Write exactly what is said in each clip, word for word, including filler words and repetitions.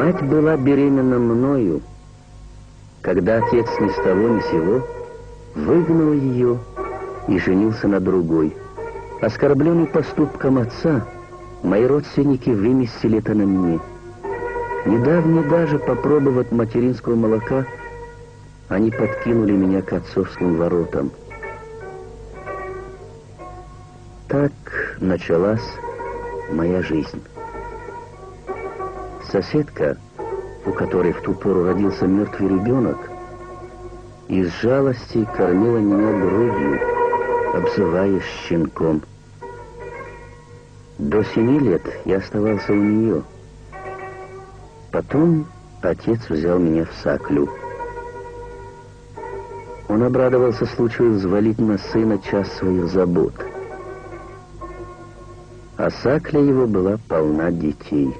Мать была беременна мною, когда отец ни с того ни сего выгнал её и женился на другой. Оскорблённый поступком отца, мои родственники выместили это на мне. Не дав мне даже попробовать материнского молока, они подкинули меня к отцовским воротам. Так началась моя жизнь. Соседка, у которой в ту пору родился мёртвый ребёнок, из жалости кормила меня грудью, обзываясь щенком. До семи лет я оставался у неё. Потом отец взял меня в Саклю. Он обрадовался случаю взвалить на сына часть своих забот. А Сакля его была полна детей.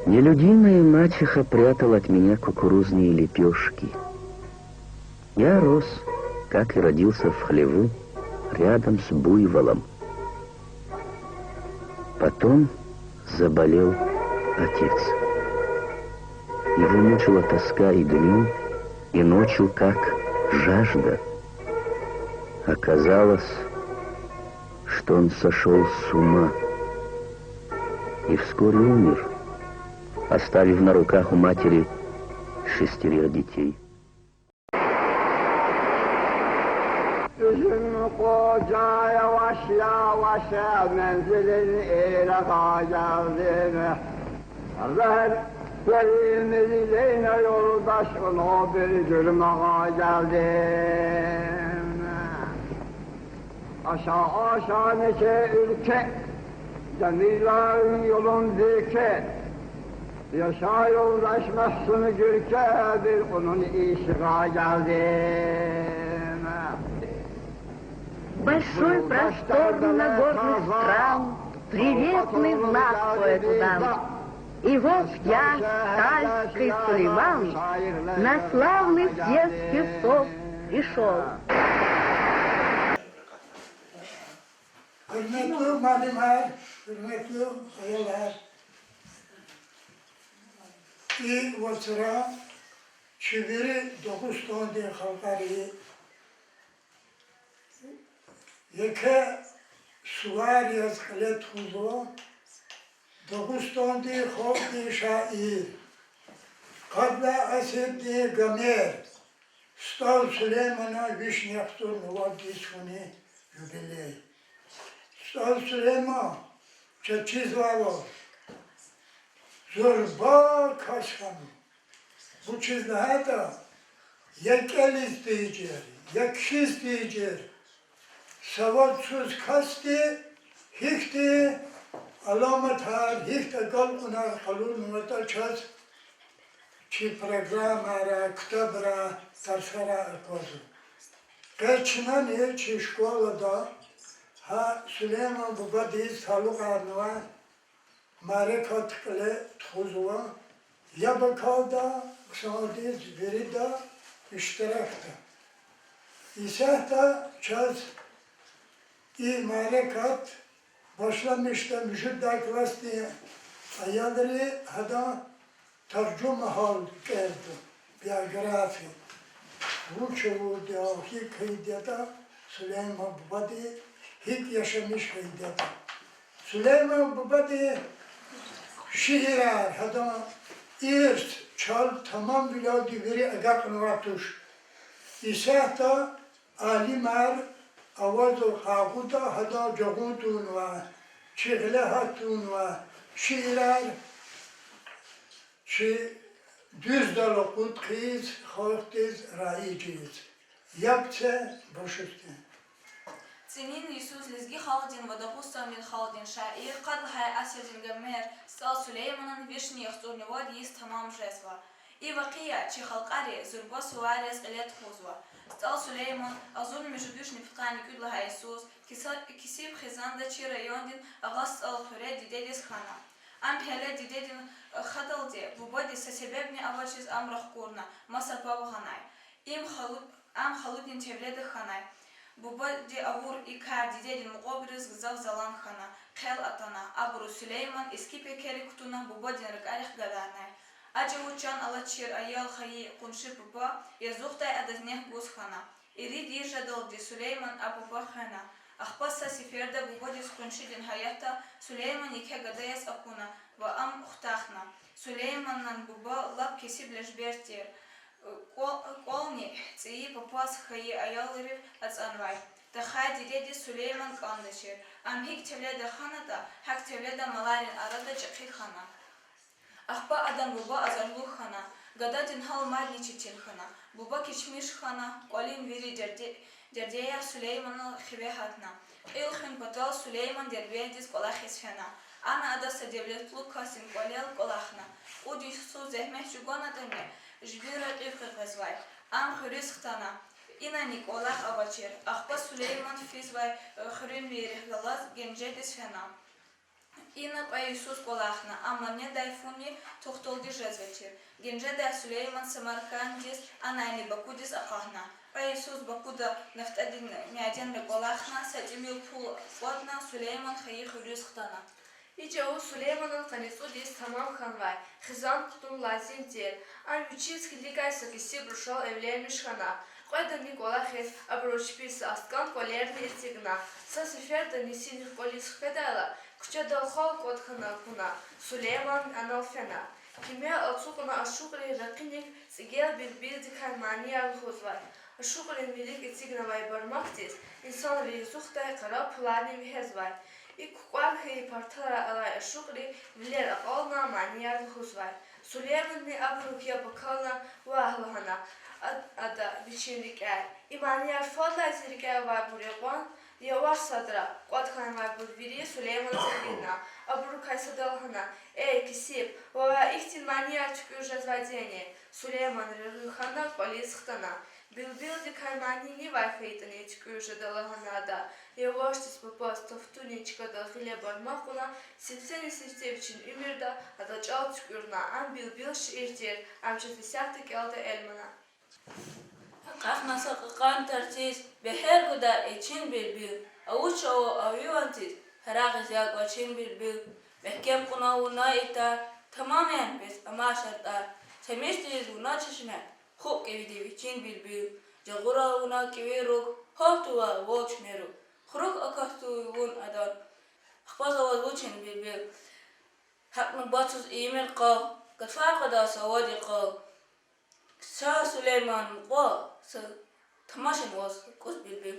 Нелюдимая мачеха прятала от меня кукурузные лепёшки. Я рос, как и родился, в хлеву, рядом с буйволом. Потом заболел отец. Его мучила тоска и днём, и ночью, как жажда. Оказалось, что он сошёл с ума и вскоре умер, оставив на руках у матери шестерых детей. Уьзуьм къужа яваш-яваш мензилин ирагъа гелдим. Рагьат берин мезилейна ёлдаш уна бир гуьрмагъа гелдим. Аша-аша нече уьлке, гамирлерин юлун бирке, яшар ёлдаш Мегьсунгуьрке бир онун ишигъа гелдим. Большой простор на горных стран, приветный знак поэту дан. И вот я, Тальский Сулейман, на славный съезд певцов пришёл. Гьуьрметлу муаллимар, гьуьрметлу аялар, и вацра чи вири Дагъустандин халкьари еке сувар яз кьиле тухузва Дагъустандин халкьдин шаир, къад лагьай асирдин Гомер СтӀал Сулейманан вишни яхцӀурни вад йис хьунин юбилей. СтӀал Сулейман, чаз чизвайвал, зурба кас хьана. Вучиз лагьайтӀа, я кӀелиз тийижир, я кхьиз тийижир, савадсуз касди гьихьтин аламатар, гьихьтин агалкьунар къалурнаватӀа чаз чи программайра, ктабра, тарсара аквазва. Къе чнани чи школада гьа Сулейман бубадиз талукьарнавай мярекат кьиле тухузва, яб акалда, хъсандиз вирида иштиракда. Исятда чаз и мярекат башламишда муьжуьд лагьай классдин аялри гьадан таржумагьал кӀелда, биография. Вуч авурди я, гьикӀ хьайиди ятӀа Сулейман бубади, гьикӀ яшамиш хьайиди ятӀа. Сулейман бубадин шиирар, гьадан ирс чал тамамвиляйди вири агакьнавай туш. Исятда алимар авазва къагъуда гьадан жагъун тунвай, чи гъиле гьат тунвай шиирар чи дуьздал акъуд хъийиз, халкьдиз раиж ийиз. Яб це башусти. ЦӀинин йисуз лезги халкьдин ва Дагъустандин халкьдин шаир, къад лагьай асирдин Гомер СтӀал Сулейманан вишни яхцӀурни вад йис тамам жезва. И вакъиа чи халкьари зурба сувар яз кьиле тухузва. СтӀал Сулейман агъзурни муьжуьд вишни пудкъанни кӀуьд лагьай йисуз кеса-, кесиб хизанда чи райондин Агъа СтӀал хуьре дидедиз хьана. Ам гьеле дидедин хадалди бубадиз са себебни авачиз ам рахкурна, маса паб гъанай. Им халу-, ам халудин тевледа хьанай. Бубади авур и кар дидедин мукьвабуруз гзаф залан хьана, хъел атана. Абуру Сулейман иски пекерик кутуна бубадин ракӀарихъ гадарнай. А чӀавуз чан алачир аял хайи къунши папа язухдай адаз нек гуз хьана. Ирид йис жедалди Сулейман а папа хвена. Ахпа са сеферда бубадиз къуншидин гьаятда Сулейман еке гада яз акуна ва ам хутахна. Сулейманан буба лап кесиб лежбер тир. Кӏвал-, кӏвални цӏийи папаз хьайи аялрив ацӏанвай. Тахай дидедиз Сулейман кӏандачир. Ам гьикӏ тевледа хьанатӏа, гьакӏ тевледа маларин арада чӏехи хьана. Ахпа адан буба азарлу хьана. Гададин гьал мадни четин хьана. Буба кечмиш хьана, кӏвалин вири дерде-, дердеяр Сулейманал хиве гьатна. Кьил хуьн патал Сулейман Дербентдиз кӏвалахиз фена. Ана ада са девлетлу касдин кӏвалел кӏвалахна. Кьуд йисуз зегьмет чӏугунатӏани, жибинра кьил къекъвезвай. Ам хуьруьз хтана. Инани кӏвалах авачир. Ахпа Сулейман физвай хуьруьнвийрихъ галаз Генжедиз фена. Ина кьве йисуз кӏвалахна, амма недай фуни тухдалди жезвачир. Генжедай Сулейман Самарканддиз, анайни Бакудиз акъатна. Кьве йисуз Бакуда нафтӏадин мяденра кӏвалахна, са тӏимил пул кӏватӏна, Сулейман хайи хуьруьз хтана. И чӏавуз Сулейманан къанни цӏуд йис тамам хьанвай, хизан кутун лазим тир. Ам вичиз килигай са кесиб рушал эвленмиш хьана. Кьведани кӏвалахиз абуру чпин са аскӏан кӏвалерни эцигна. Са сеферда нисинихъ кӏвализ хкведайла, куьчедал халкь кӏватӏ хьана акуна. Сулейман анал фена. Кимел ацукьна ашукьри ракъиник цӏигел билбилдикай манияр лугьузвай. Ашукьрин вилик эцигнавай бармакдиз инсанри язухдай къара пуларни вегьезвай. Икӏ кукӏвар хьайи партара алай ашукьри вилер акьална манияр лугьузвай. Сулейманни абурук яб акална вагь лагьана ад-, ада вичин рикӏяй. И манияр фадлай зи рикӏяй авайбур я кьван, яваш садра. Кӏватӏ хьанвайбур вири Сулейманаз эгечӏна. Абурукай сада лагьана: Эй, кесиб, вавай ихьтин манияр туькӏуьр жезвайди яни? Сулейман регъуь хьана кӏвализ хтана. Билбилдикай мани нивай хьайитӏани туькӏуьр жеда лагьана ада. Явашдиз папаз тафтунин чкадал гъиле бармак кьуна, сифтени-сифте вичин уьмуьрда ада чӏал туькӏуьрна. Ам Билбил шиир тир, ам чаз исятда кӏелда Эльмана. Акьахна са кьакьан тарциз, бегьер гудай эчин билбил, авуч ава ави ванциз, гьарагъиз я кӏвачин билбил. Мягькем кьуна вуна и тар, тамам яни бес амай шартӏар, са мис тийиз вуна чешме, хупӏ кӏевиди вичин билбил. Жагъурай вуна кӏеви руг, гьалтувай вал чуьнеру, хурук акатзавай вун адан, ахпа за ваз вучин билбил. Гьакӏ нубатсуз ийимир къал, гатфар кьадай са вад йикъал. Са Сулейман мукьва, са тамашин ваз кӏус билбил.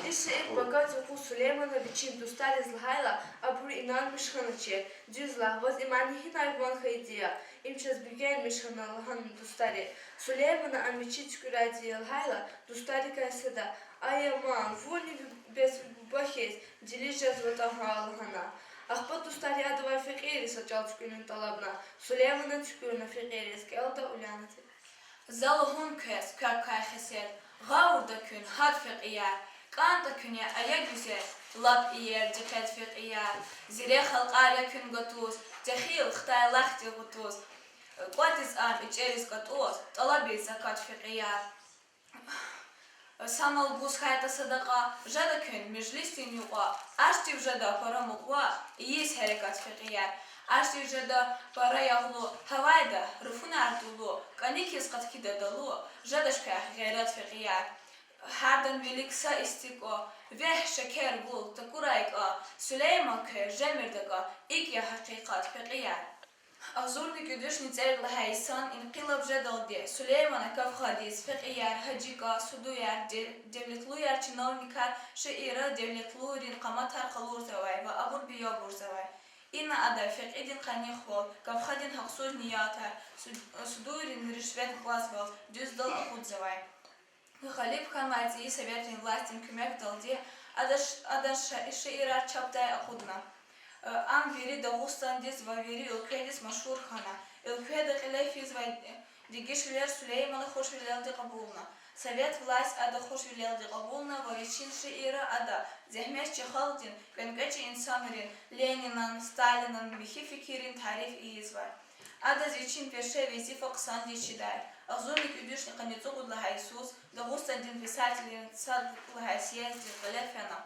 И шиир пакад юкъуз Сулеймана вичин дустариз лагьайла, абуру инанмиш хьаначир. Дуьз лагь, ваз и мани гьинай ван хьайиди я, им чаз бегенмиш хьана лагьана дустари. Сулеймана ам вичи туькӏуьрайди я лагьайла, дустарикай сада: Ай аман, вунни бес буба хьиз дилиз жезватӏа гьа, лагьана. Ахпа дустари адавай фекьийриз са чӏал туькӏуьрун тӏалабна. Сулеймана туькӏуьрна фекьийриз, кӏелда Уляна тир. За лугьун квез квекай хесет, гъавурда куьн гьат, фекьияр, кӏантӏа куьне ая гуьзет, лап иер дикъет, фекьияр. Зирек халкьар я куьн гатуз, техил хтай лахди гъутуз, кӏватӏиз ам ичӏериз кӏатӏуз, тӏалабиз закат, фекьияр. Санал гуз хьайтӏа садакьа, жеда куьн межлисдин юкьва, арсдив жеда пара мукьва, ийиз гьерекат, фекьияр. Арсдив жеда пара ягълу, гьавайда руфунар дулу, кӏаник хьиз къаткида далу, жедач квехъ гъейрат, фекьияр. Гьардан вилик са истикӏа, вегь, шекер, гул такурай кӏа, Сулейман квез жемир такӏа, икӏ я гьакъикъат, фекьияр. Агъзурни кӏуьд вишни цӏерид лагьай йисан инкъилаб жедалди Сулеймана кавхадиз фекьияр, гьажикар, судуяр, де-, девлетлуяр, чиновникар шиирра девлетлурин къаматар къалурзавай ва абур биябурзавай. Ина ада фекьидин къанихвал, кавхадин гьахъсуз ниятар, суд-, судуйрин ришвет гвазвал дуьздал акъудзавай. Гъалиб хьанвай цӏийи советрин властдин куьмекдалди ада ш-, адан ша-, шиирар чапдай акъудна. Ам вири Дагъустандиз ва вири уьлкведиз машгьур хьана. Уьлкведа кьиле физвай дегишвилер Сулеймана хушвилелди кьабулна. Совет власть ада хушвилелди кьабулна ва вичин шиирра ада зегьметчи халкьдин, кӏвенкӏвечи инсанрин, Ленинан, Сталинан михьи фикиррин тариф ийизвай. Адаз вичин пеше везифа хъсандиз чидай. Агъзурни кӀуьд вишни къанни цӀукьуд лагьай йисуз Дагъустандин писателрин сад лагьай съезддин кьиле фена.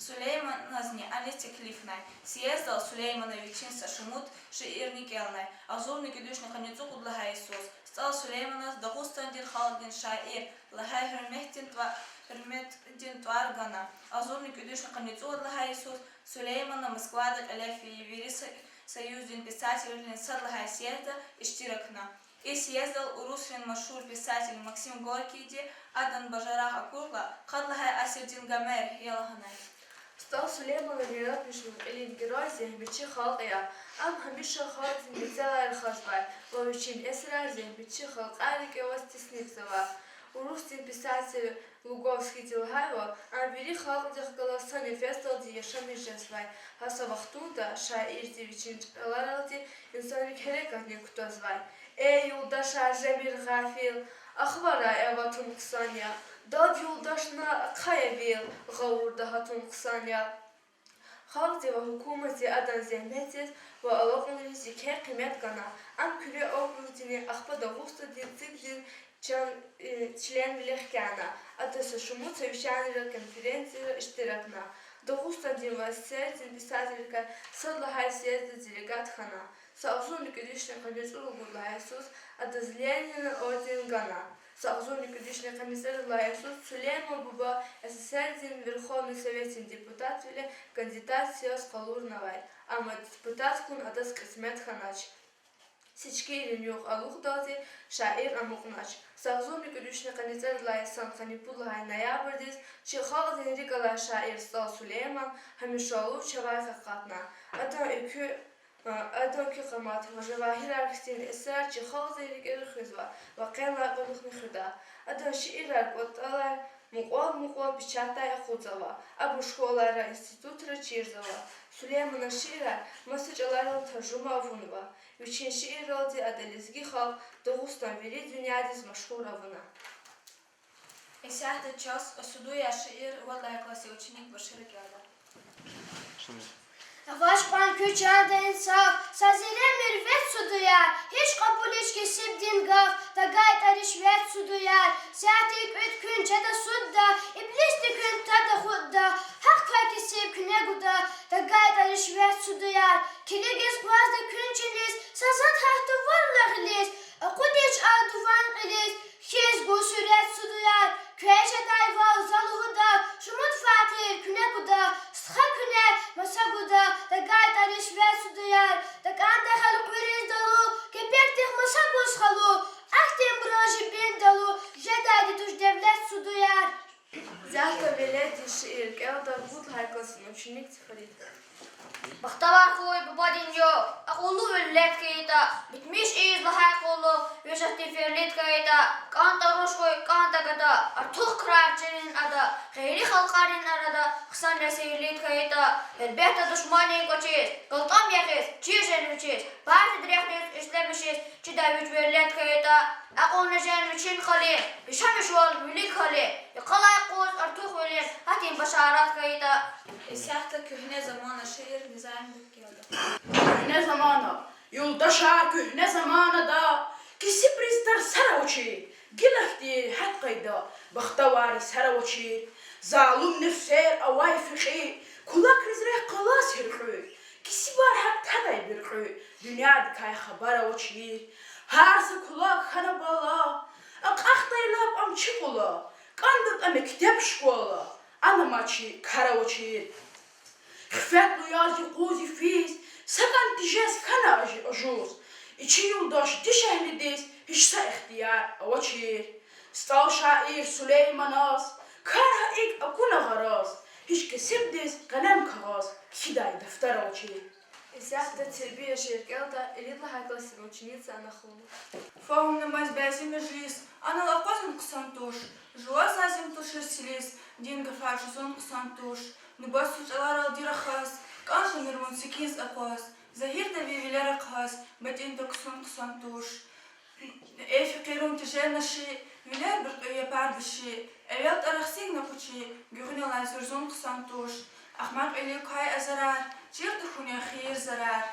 Сулейманазни аниз теклифнай. Съездал Сулеймана вичин са шумуд шиирни кӀелнай. Агъзурни кӀуьд вишни къанни цӀукьуд лагьай йисуз СтӀал Сулейманаз Дагъустандин халкьдин шаир лагьай гьуьрметдин тӀва-, гьуьрметдин тӀвар гана. Агъзурни кӀуьд вишни къанни цӀувад лагьай йисуз Сулеймана Москвада кьиле фейи Вири Со-, Союздин писателрин сад лагьай съездда иштиракна. И съездал урусрин машгьур писатель Максим Горькийди адан бажарагъ акурла, къад лагьай асирдин Гомер я лагьанай. СтӀал Сулейманан яратмишунин кьилин герой зегьметчи халкь я. Ам гьамиша халкьдин мецелай рахазвай ва вичин эсерар зегьметчи халкьарин кӀеваз теснифзавай. Урусдин писатель Луговскийди лагьайвал, ам вири халкьдихъ галаз са нефесдалди яшамиш жезвай. Гьа са вахтунда шаирди вичин чӀаларалди инсанрин гьерекатни кутазвай. Эй, юлдашар, жемир гъафил, ахварай аватун хъсан я, дад юлдашна ахъая вил, гъавурда гьатун хъсан я. Халкьди ва гьукуматди адан зегьметриз ва алакьунриз еке къимет гана. Ам Куьре округдини, ахпа Дагъустандин ЦИК-дин чан-, э, членвилихъ хьана. Ада са шумуд совещанийра, конференцийра иштиракна. Дагъустандин ва СССР-дин писателрикай сад лагьай съезддиз делегат хьана. Са агъзурни кӀуьд вишни къанни цӀувад лагьай йисуз адаз Ленинан орден гана. Са агъзурни кӀуьд вишни къанни цӀерид лагьай йисуз Сулейман буба СССР-дин Верховный Советдин депутатвиле кандидат яз къалурнавай, амма депутат хьун адаз кьисмет хьанач. Сечкийрин югъ алукьдалди шаир амукьнач. Са агъзурни кӀуьд вишни къанни цӀерид лагьай йисан къанни пуд лагьай ноябрдиз чи халкьдин рикӀ алай шаир СтӀал Сулейман гьамишалугъ чавай къакъатна. Адан экуь, а, адан куь къамат ва жавагьирар хьтин эсерар чи халкьдин рикӀера хуьзва ва къенлай кьулухъни хуьда. Адан шиирар кӀватӀалай мукьвал-мукьвал печатдай акъудзава, абур школайра, институтра чирзава. Сулейманан шиирар маса чӀаларал таржума авунва. Вичин шиирралди ада лезги халкь Дагъустан вири дуьньядиз машгьур авуна. Исятда чаз Асудуяр шиир вад лагьай классдин ученик Башира кӀелда. Авач кьван куь чанда инсаф, са зире мирвет, судуяр, гьич кьабулич кесибдин гаф, тагайтӀа ришвет, судуяр, сятдин кӀуьд куьн жеда судда, иблисди куьн тада хутӀда, гьахъ квай кесиб куьне гуда, тагайтӀа ришвет, судуяр, килигиз акъвазда куьн чиниз, са затӀ гьатда варла гъилиз, акъудич а дуван кьилиз, хьиз гуз суьрет, судуяр, квез жедайвал за лугьуда, шумуд факъир куьне гуда, стха куьне маса гуда, тагайтӀа ришвет, судуяр, такӀанда гьелкъуьриз далу, кепекдихъ маса гуз халу, ахьтинбурал жибин далу, жедайди туш девлет, судуяр. Исятда веледдин шиир кӀелда вад лагьай классдин ученик Фарид. Бахтавар хьуй бубадин югъ, акьуллу велед хьайитӀа, битмиш ийиз лагьай къуллугъ, виш ахьтин ферлид хьайитӀа, кӀантӀа руш хьуй, кӀантӀа гада, артух крар чилин ада, гъейри халкьарин арада хъсан эсирлид хьайитӀа, гьелбетда, душманрин кӀвачиз галтӀам ягъиз чир жен вичиз, партиядин рехъ дуьз ишлемишиз чидай вич велед хьайитӀа, акьулна жен вичин къалин, яшамишвал вилик гьалин, йикъалай къуз артух вилин гьатин башарат хьайитӀа. Исятда Куьгьне замана шиир Низамидаказ кӀелда. Куьгьне замана. Юлдашар, куьгьне заманада кесибриз тарсар авачир, гила хьтин гьат къайда, бахтавар йисар авачир. Залум нефсер авай фекьи, кулакриз рехъ къалаз гьяркьуь, кесибар гьакӀ тадай буьркьуь, дуьньядикай хабар авачир. Гьар са кулак хьана бала, акьахдай лап ам чи кӀула, кӀандатӀа мектеб-школа, ана мад чи кар авачир. Хифетлу яз юкъуз йифиз са кӀан тежез хьана аж-, ажуз, и чи юлдаш дишегьлидиз гьич са ихтияр авачир. СтӀал шаир Сулейманаз кар гьа икӀ акуна гъараз, гьич кесибдиз къелем-кагъаз кхьидай дафтар авачир. Исятда Тербия шиир кӀелда ирид лагьай классдин ученица Анахлу. Фагьумнамаз бязи межлис, анал акъвазун хъсан туш, жуваз лазим тушир силис, дин гафар жузун хъсан туш. Нубатсуз чӀаларалди рахаз, кӀан хьанир вун секинз акъваз, загьирда ви вилер ахъаз, батӀин туксун хъсан туш. Эй фекьирун тежер наши, вилер буьркьуь япар баши, эвел тӀарахсин накъучи, гуьгъуьналай зурзун хъсан туш. Ахмакьвилив квай азарар, чир тахьуй хийир-зарар.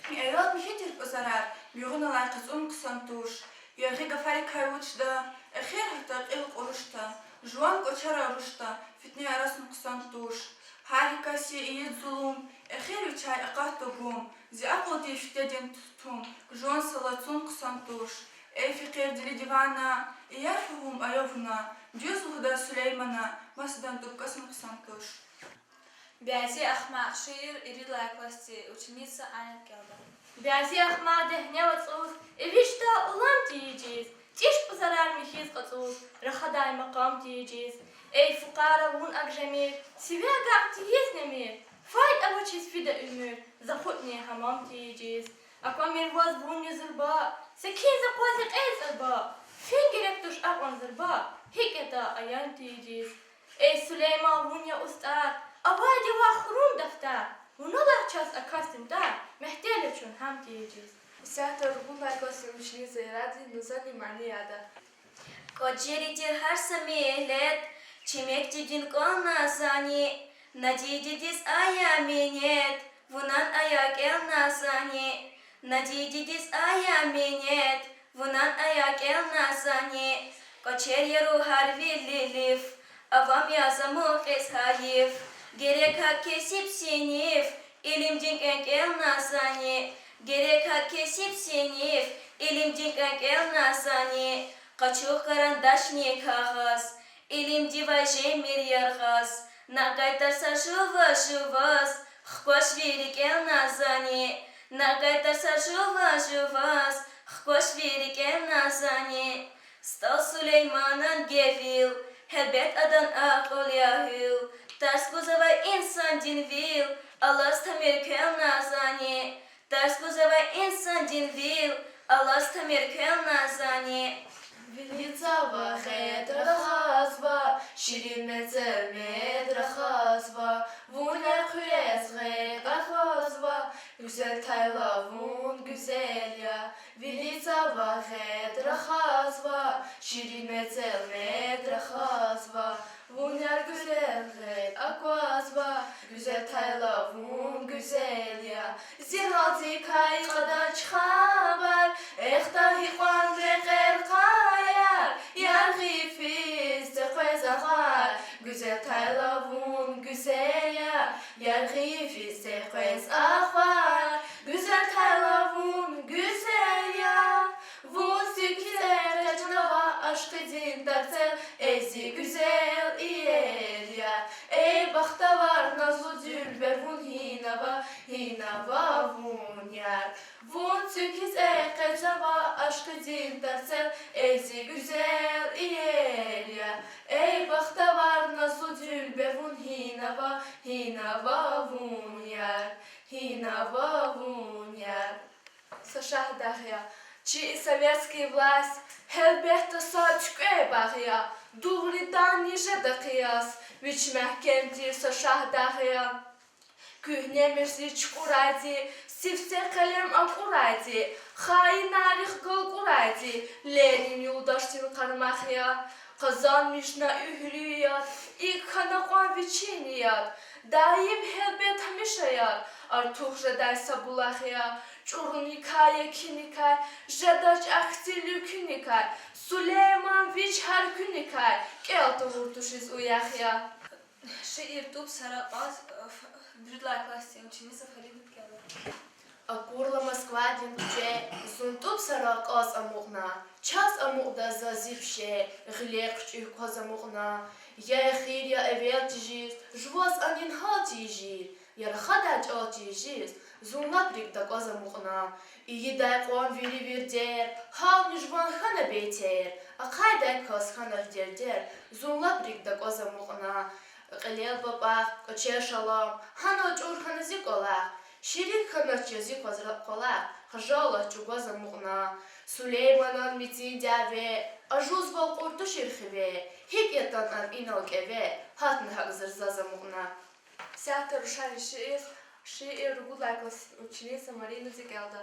Эвел михьи тир пӀузарар, гуьгъуьналай къацӀун хъсан туш. Яргъи гафарикай вучда, эхир гьатта кьил кьурушда, жуван кӀвачерал рушда, фитне арасун хъсан туш. Гьар гьи касди ийид зулум, эхир вичяй акъатда гум, зи акьулдин фитнедин тутун, жуван са лацун хъсан туш. Эй фикирдили дивана, иер фагьум ая вуна, дуьз лугьуда Сулеймана, масадан тӀуб кӀасун хъсан туш. Бязи ахмакь шиир, ирид лагьай классдин ученица Аня кӀелда. Бязи ахмакь дегьне вацӀуз, эвичӀда улам тийижиз, тӀиш пӀузарар михьиз кьацӀуз, рахадай макъам тийижиз. Эй фукъара, вун агъжемир, сиве агакь тийиз немир, файд авачиз фида уьмуьр, захутни гьамам тийижиз. Аквамир ваз вунни зурба, секин за акъваз и кьей цӀурба, фин герек туш акьван зурба, гьикӀ ятӀа аян тийижиз. Эй Сулейман, вун я устӀар, авайди вахъ хурун дафтар, вуна лагь чаз а касдин тӀвар, мягьтел я чун гьам тийижиз. Исятда ругуд лагьай классдин ученица Ирада Назани мани яда. КӀвачерин тир гьар са миллет, чи мектебдин кӀвал Назани, Надидидиз ая минет, вунан ая кӀел Назани, Надидидиз ая минет, вунан ая кӀел Назани, кӀвачер яру гьар вил илиф, авам я за мукьиз гьайиф, герек гьакӀ кесиб синиф, илимдин кӀвенкӀвел Назани, герек гьакӀ кесиб синиф, илимдин кӀвенкӀвел Назани, къачу карандашни кагъаз, илимдивай жемир яргъаз, накь гайи тарсар жува-жуваз, хкваш ви рикӀел Назани, накь гайи тарсар жува-жуваз, хкваш ви рикӀел Назани. СтӀал Сулейманан гевил, гьелбет, адан акьул я гьуьл, тарс гузвай инсандин вил, алаз тамир квел Назани, тарс гузвай инсандин вил, алаз тамир квел Назани. Вили цава гъед рахазва, ширин мецел мед рахазва, вун яр хуьрез гъед аквазва, гуьзел тайла вун гуьзел я. Вили цава гъед рахазва, ширин мецел мед рахазва, вун яр гуьзел гъед аквазва, гуьзел тайла вун гуьзел я. Зи гьалдикай кьадач хабар, эхда гьикьван рекьер къаяр, яргъи физ текъвез ахвар, гуьзел тайла вун гуьзел я, яргъи физ текъвез ахвар, гуьзел тайла вун гуьзел я. Вун цуькиз экъечӀнава ашкъидин тарцел, эй зи гуьзел иер яр. Эй бахтавар назлу дуьлбер, вун гьинава, гьинава вун яр. Вун цуькиз экъечӀнава ашкъидин тарцел, эй зи гуьзел иер яр. Эй бахтавар назлу дуьлбер, вун гьинава, гьинава вун яр, гьинава вун яр. Са шагьдагъ я. Чи и советский власть, гьелбетда, са туькӀвей багъ я, дугъриданни жеда къияс, вич мягькем тир са шагьдагъ я. Куьгьне мирзи чукӀурайди, сифте къелем акӀурайди, хаинарихъ галкӀурайди Ленин юлдашдин къармах я. Къазанмишна уьгьрияр, икӀ хьана кьван вичин яд, даим, гьелбет, гьамишаяр артух жедай са булах я. ЧӀурникай, екиникай, жедач ахьтин люкуникай, Сулейман вич гьар куьникай кӀел тавур тушиз уях я. Шиир ТӀуб сара кьаз, э, ф-, виридалай классдин ученица Фарида кӀелда. Акурла Москвадин куьче, зун тӀуб сара кьаз амукьна, чаз амукьда за зи пеше, гъиле хъуьчӀуьк кваз амукьна. Я эхир, я эвел тежиз, жуваз анин гьал тийижир, я рахадай чӀал тийижиз, зун лап рикӀ дакӀваз амукьна. Ийидай кьван вири вирдер, гьални жуван хьана бейтер, ахъайдай кас хьана дердер, зун лап рикӀ дакӀваз амукьна. Кьилел папахъ, кӀвачел шалам, гьанал чӀур хьана зи кӀвалах, ширин хьанач я зи кваз ра-, кӀвалах, хажалат чӀугваз амукьна. Сулейманан мецин дяве, ажузвал кьур тушир хиве, гьикӀ ятӀан ам инал кӀеве, гьатна гьакӀ зурзаз амукьна. Исятда рушарин шиир, шиир ругудлай классдин ученица Марина кӀелда.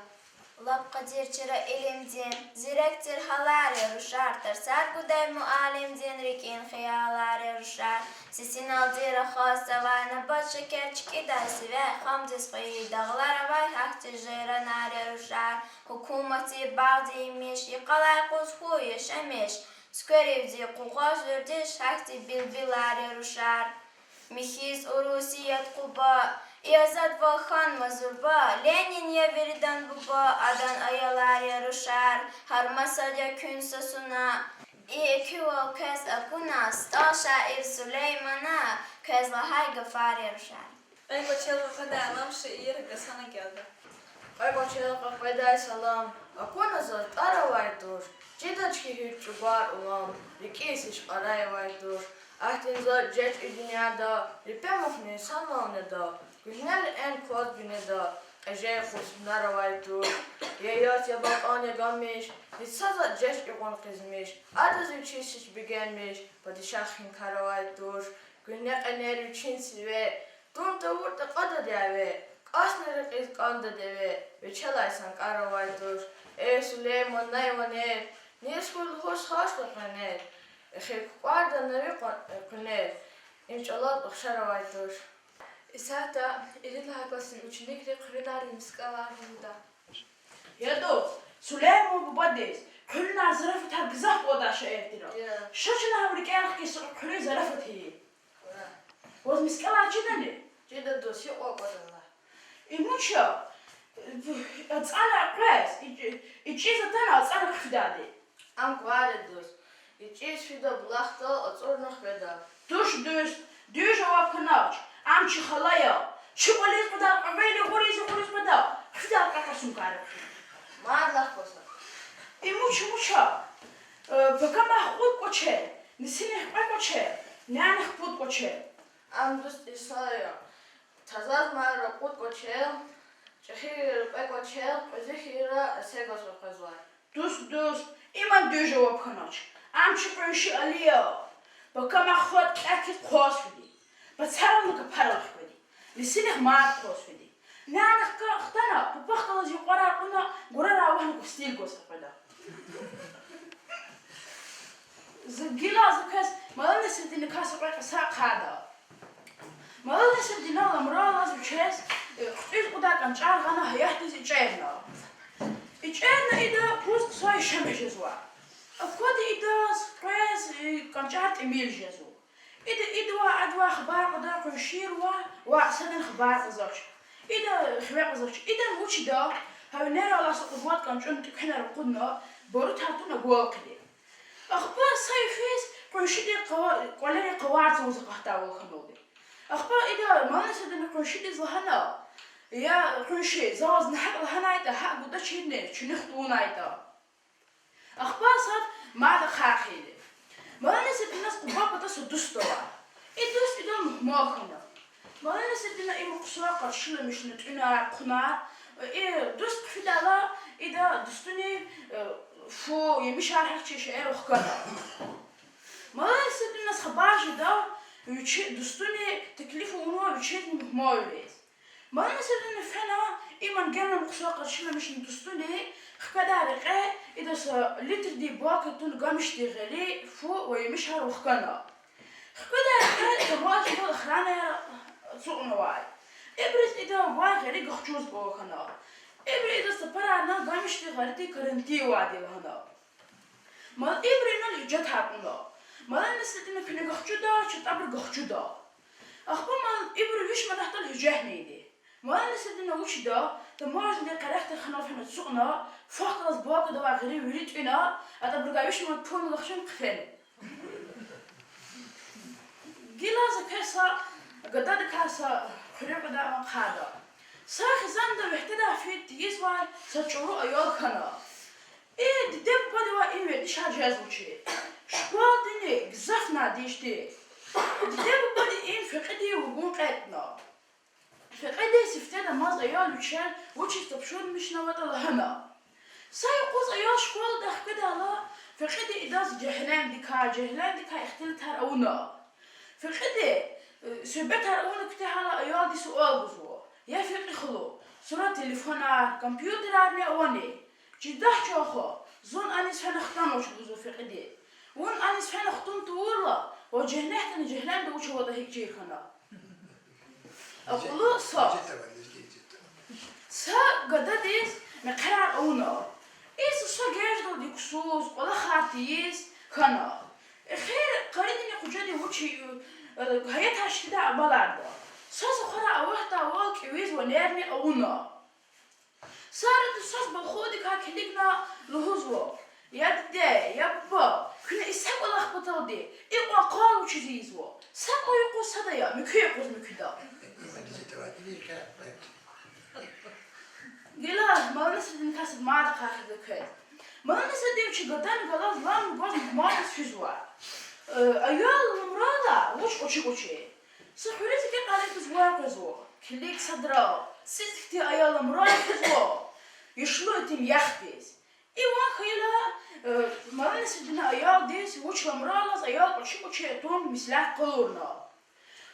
Лап къадир чира илимдин, зирек тир гьалар я рушар, тарсар гудай муаллимдин рикӀин хиялар я рушар. Сесиналди рахазвай набат шекер чкӀидай сивяй, хамдиз хвейи дагълар авай гьахьтин жайранар я рушар. Гьукуматди багъдин емиш, йикъалай къуз хьуй яшамиш, цуькверивди къугъваз вердиш, гьахьтин билбилар я рушар. Михьиз Урусият Къуба, и азадвал хьанма зурба, Ленин я виридан буба, адан аялар я рушар, гьар масад я куьн са суна. И экуьвал квез акуна, СтӀал шаир Сулеймана, квез лагьай гафар я рушар. Кьве кӀвачел къекъведай алам, шиир Гьасан Агьмедова. Кьве кӀвачел къекъведай салам, акуна заз тӀвар авай туш, чидач хьи гьич чӀугвар улам, рикӀиз гьич кьарай авай туш. Ахьтин заз жеч и дуьньяда, репе мугьни санал неда, куьгьнел эн кваз гуьнеда, кьежей хъувун гьунар авай туш. Я яц, я бакӀан, я гамиш, гьич са затӀ жеч икьван къизмиш, адаз вичиз гьич бегенмиш, падишагьрин кар авай туш. Куьгьне кьенер вичин сиве, тун тавуртӀа кьада дяве, кӀасни рекьиз кӀанда деве, вичелай санкӀар авай туш. Эй, Сулейман, на ванер, низ хьуй лугьуз гьахьда къенер, эхир кукӀварда на ви къва-, къуьнер, им чӀалал ухшар авай туш. Исятда ирид лагьай классдин ученикри хъуьруьнарни мискӀаларни лугьуда. Я дуст, Сулейман бубадиз хъуьруьнар зарафатар гзаф кӀандай шаир тир. Ша чна гьам рикӀел хкиз, са кьве хъуьруьн зарафат ийин. Ваз мискӀалар чидани? Чида, дуст, гьикьван кӀватӀ ала? Им вуч я, ацӀана къвез, ичӀиз атана ацӀана хъфидади. Ам квар я, дуст. ИчӀиз фида булахдал, ацӀурна хъфеда. Туш, дуст, дуьз жаваб хьанач. Ам чи хала я. Чи кӀвализ къведа, кьве вилик гъуриз-гъуриз къведа, хъфида кьве-кьве сумкайра хъфида. Мад лагь кваз. Им вуч, вуч я? Э, пакамахъ кьуд кӀвачел, нисинихъ кьве кӀвачел, нянихъ пуд кӀвачел. Ам, дуст, исал я. Тазазмайра кьуд кӀвачел, чӀехивийра кьве кӀвачел, кьуьзуь хьайра эсегаз къекъвезвай. Дуст, дуст, иман дуьз жаваб хьанач. Ам чи къунши Али я. Пакамахъ фад кьек хьиз хъваз фиди. Пацарални капарал хкведи. Нисинихъ мад хъваз фиди. Нянихъ ка хтана, папахъ галаз юкьварар кьуна, гурарай вахна гостил гваз къекъведа. Гила за квез Мала Насреддиникай са кьве кьиса ахъайда. Мала Насреддина ламраллаз вичиз, э, хъуьтӀуьз кьудай кӀанчӀар гъана гьаятдиз ичӀерна. ИчӀерна ида пуд кьиса яшамиш жезва. Аквада идаз, кьвез, э, кӀанчӀар тӀимил жезва. Ида идавай-адавай хабар кьада къуншийривай, ва садани хабар кьазвач. Ида хиве кьазвач. Идан вучида, гьа винералай са кьуд-вад кӀанчӀун тӀеквена ракъудна, барутар туна гвал хъийида. Ахпа са йифиз къуншидин къава-, кӀвалерин къавар цавуз акъатдайвал хьаналди. Ахпа ида Мала Насреддина къуншидиз лагьана: Я къунши, за ваз нагьакӀ лагьанайтӀа, гьакӀ гудачирни, чуьнуьх тавунайтӀа. Ахпа сад мад ахъайна хьайиди. Мала Насреддиназ Къуба пата са дуст ава. И дуст идан мугьман хьана. Мала Насреддина им хъсан къаршиламишна тӀуьнар, хъунар, и дуст хъфидайла, ида дустуни, э, фу, емишар, гьахьтин шейэр вахкана. Мала Насреддиназ хабар жеда, вичи дустуни теклиф авунва вичизни мугьманвилиз. Мала Насреддина фена, иман генани хъсан къаршиламишна дустуни, хкведа рекье, ида са литрдин бака туна гамишдин гъери, фу ва емишар вахкана. Хкведа рекье, тамашдал охранаяр ацукьнавай. Ибуруз ида вай гъери гахчуз кӀан хьана. Ибуру идаз тапарарна гамишдин гъеридин карантин авайди лагьана. Мал ибуру инал гьуьжетар кьуна. Мала Насреддина куьне гахчуда, чатӀабуру гахчуда. Ахпа мал ибуру виш манатдал гьуьжетнайди. Мала Насреддина вучида, тамашдин къерехда хьана фена ацукьна, фахъ галаз бакада авай гъери вири тӀуьна, атӀабурукай виш манат пулни гахчун хъфена. Гила за квез са гададикай са хуьруь кьадар ахъайда. Са хизанда вегьтедай фида тийизвай са чӀуру аял хьана. И диде-бубадивай им вердишар жезвачир. Школадани гзаф надийш тир. Диде-бубади им фекьидин вургун кьетӀна. Фекьиди сифте дамаз аял вичел вучиз тапшурмишнаватӀа лагьана. Са юкъуз аял школадай хкведайла, фекьиди идаз жегьлендикай, жегьлендикай ихтилатар авуна. Фекьиди, э, суьгьбетар авуна куьтягьайла, аялди суал гузва: Я фекьи халу, Сура телефонар, компьютерарни авани. Чидач, чан хва, зун аниз фена хтанвач лугьузва фекьиди. Вун аниз фена хтун тавурла, ваз жегьнетдани жегьеннамда вуч аватӀа гьикӀ чир хьана. Акьуллу са, са гададиз мехъерар авуна. Им са геждалди ксуз, кӀвалахар тийиз хьана. Эхир къаридини къужади вуч, э, гьаятар шикидай амаларда. Са сухара аватдайвал кӀевиз ванерни авуна. Са арада саз балхудикай килигна лугьузва: Я диде, я буба, куьне и са кӀвалах паталди икьван къал вучиз ийизва? Са кьван юкъуз сада я, муькуь юкъуз муькуьда. Гила Маланасрединикай сад мад ахъайзава квез. Маланасредин вичи гадани галаз лам гваз мугьмандиз физва. Э, аял ламрала вуч кӀвачи-кӀвачи. Са хуьруьз агакьайла идаз ван къвезва. Килиг садра, цицихъди аял ламрал физва, яшлу итим яхдиз. И ван хьайила, э, Маланасредина аялдиз вуч ламрал алаз аял кӀвачи-кӀвачи атун меслят къалурна.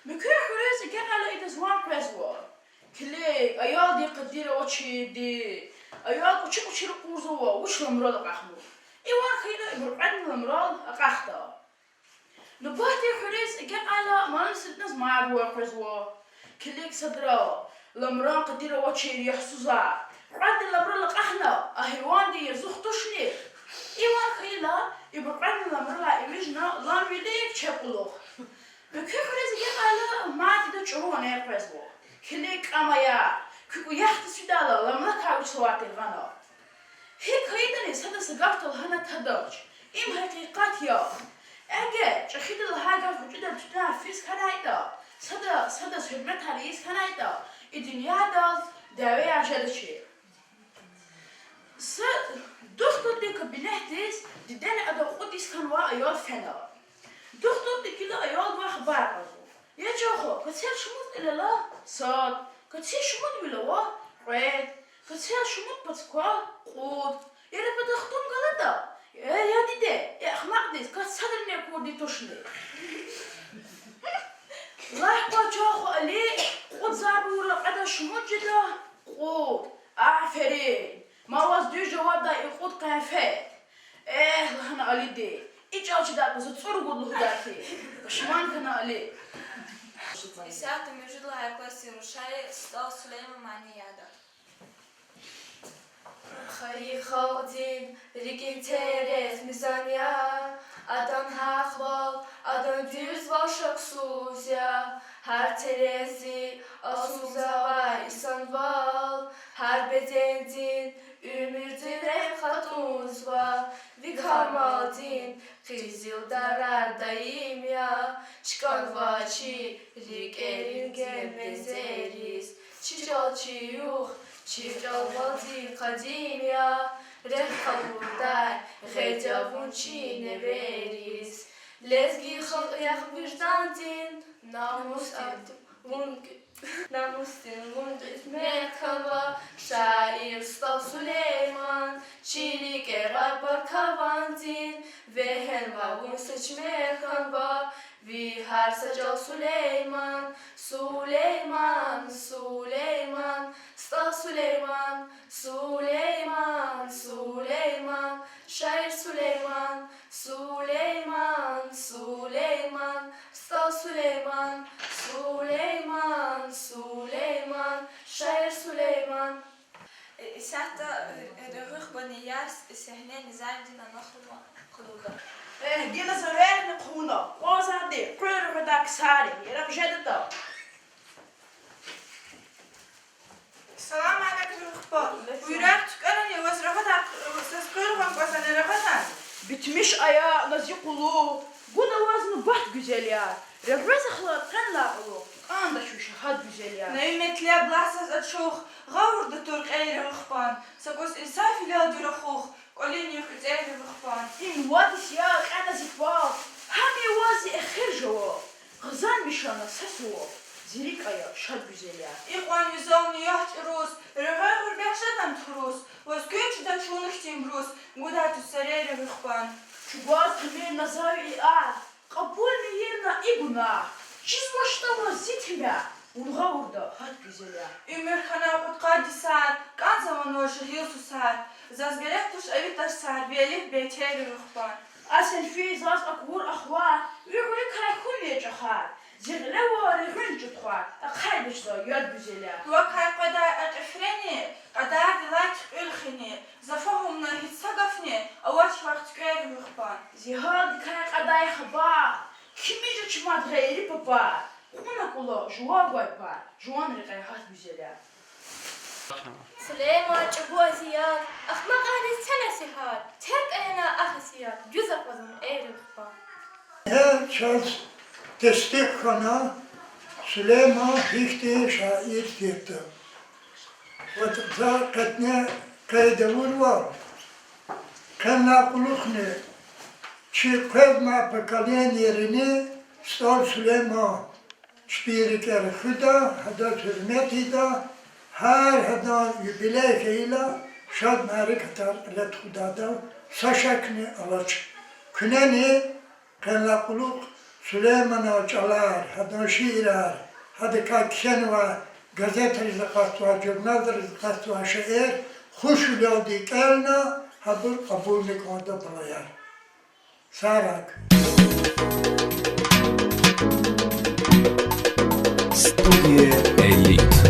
Муькуь хуьруьз агакьайла идаз ван къвезва. Килиг, аялдин къадир авачирди, аял кӀвачи-кӀвачи ракъурзава, вуч ламрал акьахнава. И ван хьайила ибурун кьведни ламрал акьахда. Нубатдин хуьруьз агакьайла Маланасрединаз мад ван къвезва. Килиг садра, ламран къадир авачир ягьсузар, кьведни ламрал акьахна, а гьайвандин язух тушни? И ван хьайила ибурун кьведни ламралай эвичӀна лам вилик чеб кьулухъ. Муькуь хуьруьз агакьайла мад идаз чӀуру ванер къвезва. Килиг, кӀам ая, куь кӀваяхдиз фидайла ламлакай вич савар тир гъана. ГьикӀ хьайитӀани сада са гаф талгьана тадач. Им гьакъикъат я. Эгер чӀехиди лагьай гаф гъвечӀида туьтуьнар физ хьанайтӀа, сада садаз гьуьрметар ийиз хьанайтӀа, и дуьньядал дявеяр жедачир. Са духтурдин кабинетдиз дидени адан кьуд йис хьанвай аял фена. Духтурди гила аялдивай хабар кьазва: Я чан хва, квецел шумуд кьил ала? Сад. Квецел шумуд вил ава? Кьвед. Квецел шумуд пад ква? Кьуд. Яда, патахъ тум галатӀа? Э, я диде, и ахмакьдиз квач садрани акурди тушни? Лагь кван, чан хва, Али, кьуд зарб авурла кьведаз шумуд жеда? Кьуд. Аферин. Мад ваз дуьз жавабдай и кьуд къенфет. Эгь, лагьана Алиди, и чӀал чидай кьван за цӀуругуд лугьудай хьи. Пашман хьана Али. Исятда муьжуьд лагьай классдин рушари СтӀал Сулейман мани яда. Хайи халкьдин рикӀин терез мизан я, адан гьахъвал, адан дуьзвал шаксуз я, гьар терезди асунзавай инсанвал, гьар бедендин уьмуьрдин рехъ кьатӀунзава, ви камалдин къизил дарар даим я, чкӀанва чи рикӀерин гел бензериз, чи чӀал, чи югъ, чи чӀалвалди къадим я, рехъ къалурдай гъед я вун чи невериз. Лезги халкь яхъ виждандин, намусдин вун, намусдин вун кьисмет хьанва, шаир СтӀал Сулейман, чи рикӀера баркавандин вегьенва вун, сечмер хьанва ви гьар са чӀал, Сулейман. Сулейман, Сулейман, СтӀал Сулейман, Сулейман, Сулейман, шаир Сулейман, Сулейман, Сулейман, СтӀал Сулейман, Сулейман, Сулейман, шаир Сулейман. Исятда регъуьхбани ярс сегьне Низамидин анахъ хъувурда. Эгь, гила за верни хъувуна, кьван затӀни къуьл регъведай ксари, яргъ жедатӀа. Салам алейк, регъуьхбан. Уьрер туькӀвенани ваз регъведай, заз къуьл регъвен кӀанзавани, регъведани? Битмиш ая, на зи къуллугъ, гуда ваз нубат, гуьзел яр. Регъвез хьайила къенлай кьулухъ, кӀандач ви шагьат, гуьзел яр. На ви метлеб лагь заз ачух, гъавурда тур кьей, регъуьхбан. Са кӀус инсафвилелди рахух, кӀвалин юкь уьцӀей, регъуьхбан. Им вад йис я, кьена зи квал, гьам я ваз зи эхир жаваб. Гъизанмиш ана са суваб, зи рикӀ ая шад, гуьзел яр. Икьван юзални ягь чӀуруз, регъуьн гъурбет жедан туруз, ваз куьн чида чун хьтинбуруз, гудай туш серей, регъуьхбан. Чугваз тамир на за ви и агь, кьабулмир на и гунагь, чизвачтӀа ваз зи тимягь, Ургъавурда гьат гуьзел я. Уьмуьр хьана кьудкъад йисар, кӀанзава ваз жегьил сусар. Заз герек туш эвичӀ тарсар, ви элиф-бейтерив ихпан. Асил фи заз аквур ахвар, уьгърикай хьун я чӀахар. Зи гъиле вал регъуьн чӀутхвар, ахъайдач за, яд гуьзел я. Вакай къведай а кьифрени, кьадардилай туькьуьл хини, за фагьумна гьич са гафни авач вахъ цуькверив ихпан. Зи гьалдикай кьадай хабар, кими жеч мад гъейри папар, кьуна кӀула жуван гвай пар, жуван рекье гьат гуьзел я. Сулейман, чӀугу азият, ахмакьариз це насигьат, терг ая на а хесият, дуьз акъвазун эрив хпа. Гье, чаз тестикь хьана, Сулейман гьихьтин шаир тиртӀа. ВатӀа за къетне къейд авурвал, къенлай кьулухъни чи къвезмай поколениейрини СтӀал Сулейман чпин рикӀера хуьда, гьадаз гьуьрмет ийида, гьар гьадан юбилей хьайила шад мярекатар кьиле тухудайдал са шакни алач. Куьнени къенлай кьулухъ Сулейманан чӀалар, гьадан шиирар, гьадакай кхьенвай газетриз акъатзавай, журналриз акъатзавай шейэр хушвилелди кӀелна, гьабур кьабулни кӀанда, балаяр. Сагърай. Студия Элит.